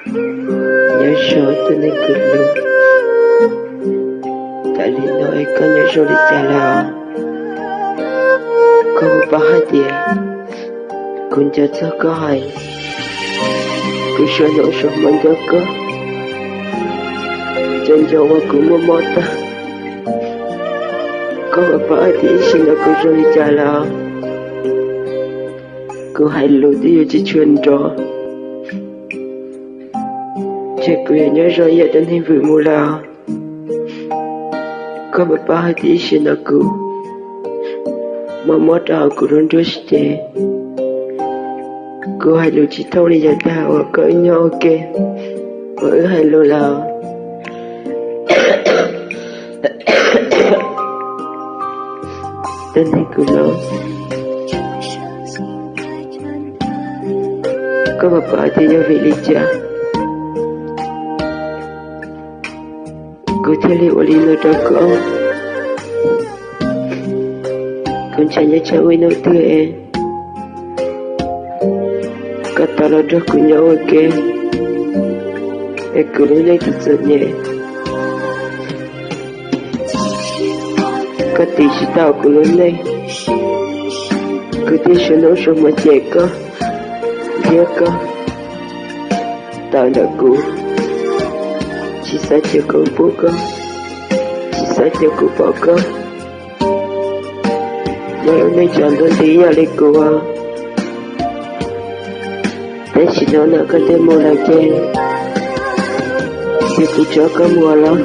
Nyob zoo tus neeg kuv hlub, tam li no es koj nyob zoo li cas lawm? Koj puas paub hais tias kuv nco txog koj heev, kuv suav hnub suav hmo nco koj, nco nco ua kuv muaj mob tag. Koj puas paub hais tias ib sim no kuv zoo li cas lawm? Kuv hais lus twb yuav tsis tshua nrov, ces kuv yuav nyob zoo ib yam tus neeg vwm mus lawm. Koj puas paub hais tias ib sim no kuv mob mob rau hauv kuv lub nruab siab ces kuv hais lus tsis thooj li yav tag uas koj wb nyob ua ke, uas wb hais lus lawm. Tus neeg kuv hlub, koj puas paub tias yog vim li cas kuv thiaj li ua li no rau koj? Kuv ntshai nyob tsam muaj ib hnub twg es koj tau los nrog kuv nyob ua ke, es kuv lub neej txom txom nyem, koj tiv tsis tau kuv lub neej, kuv thiaj suav hnub suav hmo cem koj, ntiab koj, tawm ntawm kuv, tsis xav cia kuv pub koj, tsis xav cia kuv pom koj. Nyob lub neej tsaus ntuj nti ib yam li kuv, tab sis hnub no koj twb mus lawm ces, ces kuv tso koj mus los.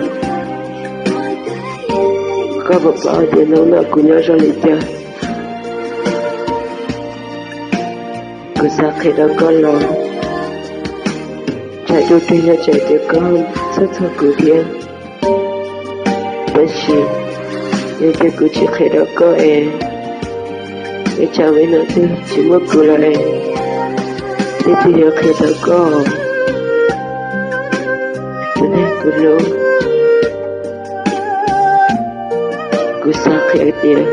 Koj puas paub tias hnub no kuv nyob zoo li cas? Kuv xav qhia rau koj los, tsam ib hnub twg nyob tsam tias koj txhawj txog kuv thiab. Tab sis yog tias kuv tsis qhia rau koj es, es tsam muaj ib hnub twg tsis muaj kuv lawm es, leej twg yuav qhia tau koj? Tus neeg kuv hlub, kuv xav qhia tias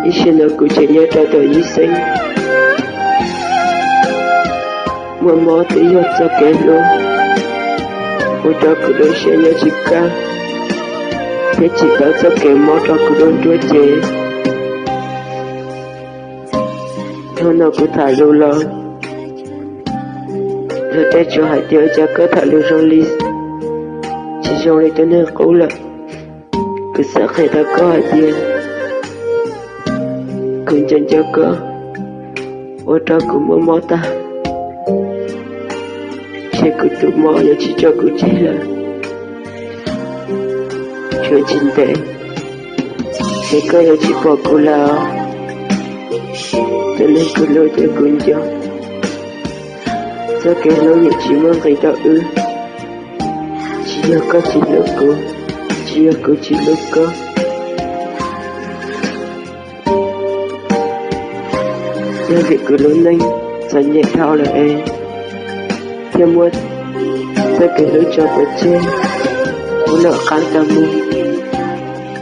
ib sim no kuv tseem nyob rau tom ib xeeb, muaj mob twb yog txoj kev hlub, ua rau kuv lub siab nyob tsis kaj, thiab tsis tau txoj kev mob rau kuv lub nruab cev. Hnub no kuv tham lus los, luag tej tsuas hais tias ua cas koj tham lus zoo li, tsis zoo li tus neeg qub lawm. Kuv xav qhia rau koj hais tias, kuv nco nco koj, ua rau kuv muaj mob tag, ces kuv tus mob yuav tsis tso kuv tseg lawm. Tshuav tsis ntev ces koj yuav tsis pom kuv lawm. Tus neeg kuv hlub, ces kuv nco, txoj kev hlub yeej tsis muaj nqis rau wb. Tsis yog koj tsis hlub kuv, tsis yog kuv tsis hlub koj. Yog vim kuv lub neej txom nyem dhau lawm es thiaj muab txoj kev hlub tso pov tseg, kuv noj qab tau mus,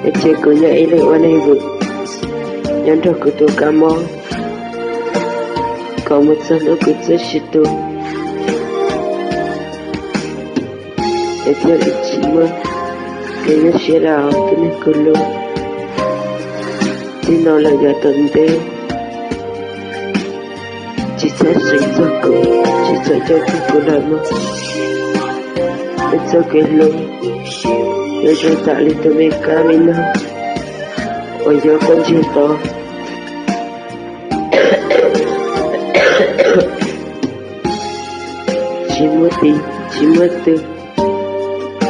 es ces kuv nyob ib leeg ua neeg vwm, nyob nrog kuv tus kab mob, kom mus txog hnub kuv txoj sia tu, es thiaj li tsis muaj kev nyuaj siab lawm tus neeg kuv hlub. Txij no lawm yav tom ntej, tsis txhob xav txog kuv, tsis txhob nco txog kuv lawm mog. Es txoj kev hlub yuav zoo tam li tus me kab me noog uas yuav koj ntsiag to, tsis muaj tis tsis muaj tw,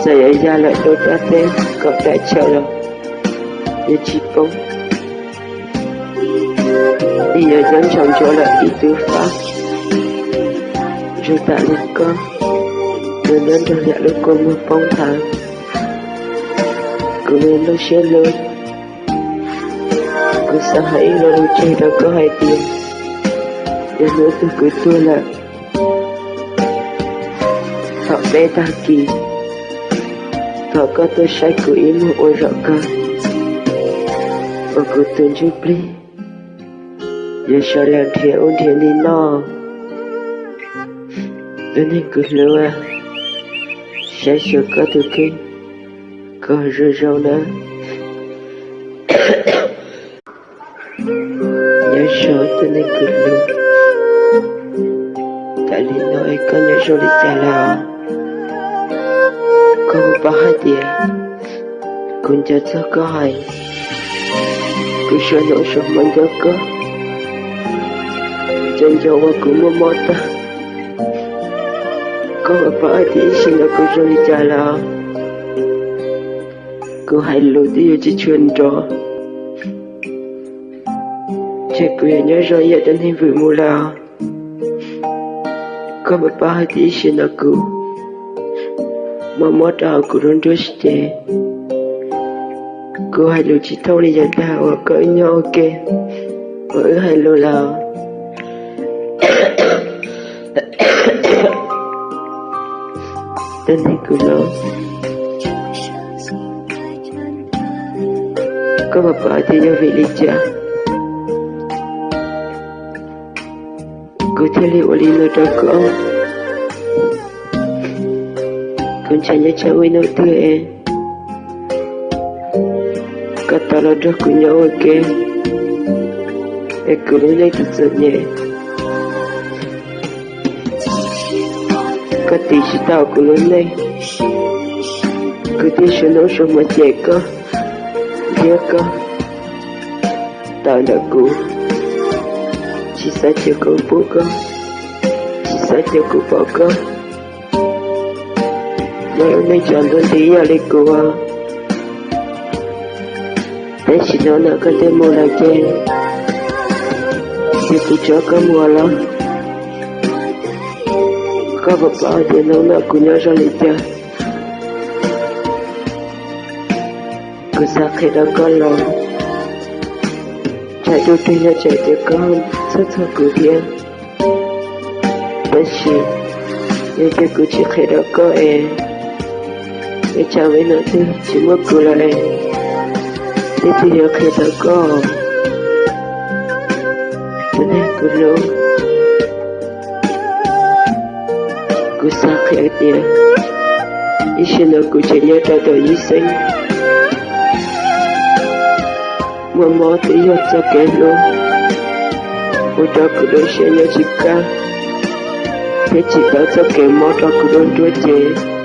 txawm yuav ya lawm rau dab teb kaum daim chaw los yuav tsis poob, es yuav nyob ntshaus ntsuav lawm ib tug fab, zoo tam li koj, yuav nyob nrog yam lub kua muag poob nthav. Kuv lub siab hlub, kuv xav hais ib lo lus tseg rau koj hais tias, yog hnub twg kuv tuag lawm, thaum peb tag kis, thov koj tuaj saib kuv ib muag ua zaum kawg, uas kuv tus ntsuj plig yuav sawv los nrhiav ub nrhiav no. Tus neeg kuv hlub, saib xyuas koj tus kheej kom zoo zoo nawb. Nyob zoo tus neeg kuv hlub, cas li no es koj nyob zoo li cas lawm? Koj puas paub hais tias kuv nco txog koj heev, kuv suav hnub suav hmo nco koj, nco nco ua kuv muaj mob tag. Koj puas paub hais tias ib sim no kuv zoo li cas lawm? Kuv hais lus twb yuav tsis tshua nrov, ces kuv yuav nyob zoo ib yam tus neeg vwm mus lawm. Koj puas paub hais tias ib sim no kuv mob mob rau hauv kuv lub nruab siab ces kuv hais lus tsis thooj li yav tag uas koj wb nyob ua ke uas wb hais lus lawm. Tus neeg kuv hlub, koj puas paub tias yog vim li cas kuv thiaj li ua li no rau koj? Kuv ntshai nyob tsam muaj ib hnub twg es koj tau los nrog kuv nyob ua ke, es kuv lub neej txom txom nyem, koj tiv tsis tau kuv lub neej, kuv thiaj suav hnub suav hmo cem koj, ntiab koj, tawm ntawm kuv, tsis xav cia kuv pub koj, tsis xav cia kuv pom koj. Nyob lub neej tsaus ntuj nti ib yam li kuv, tab sis hnub no koj twb mus lawm ces, ces kuv tso koj mus los. Koj puas paub tias hnub no kuv nyob zoo li cas? Kuv xav qhia rau koj los, tsam tus twg yog tseem tias koj txhawj txog kuv thiab. Tab sis yog tias kuv tsis qhia rau koj es, es tsam muaj ib hnub twg tsis muaj kuv lawm es, twb tsis yog qhia rau koj. Tus neeg kuv hlub, kuv xav qhia tias ib sim no kuv tseem nyob rau tom ib xeeb, muaj mob twb yog txoj kev hlub, ua rau kuv lub siab nyob tsis kaj, thiab tsim tau txoj kev mob rau kuv lub nruab cev.